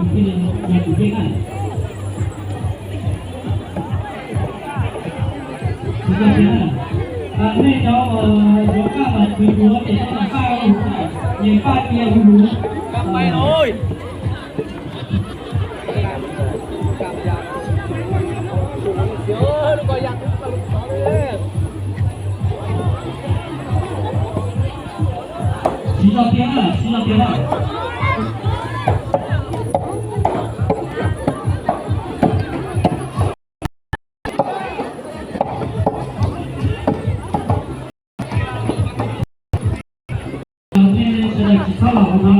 Tus yog tus yej na. Tus yog tus yej na. Nej cov yuav kaj mas tsis yuav ces nej paj, nej paj cia tus lus. Siv zog tiag na, siv zog tiag na. Nej sawv daws tsis txhob los hauv no,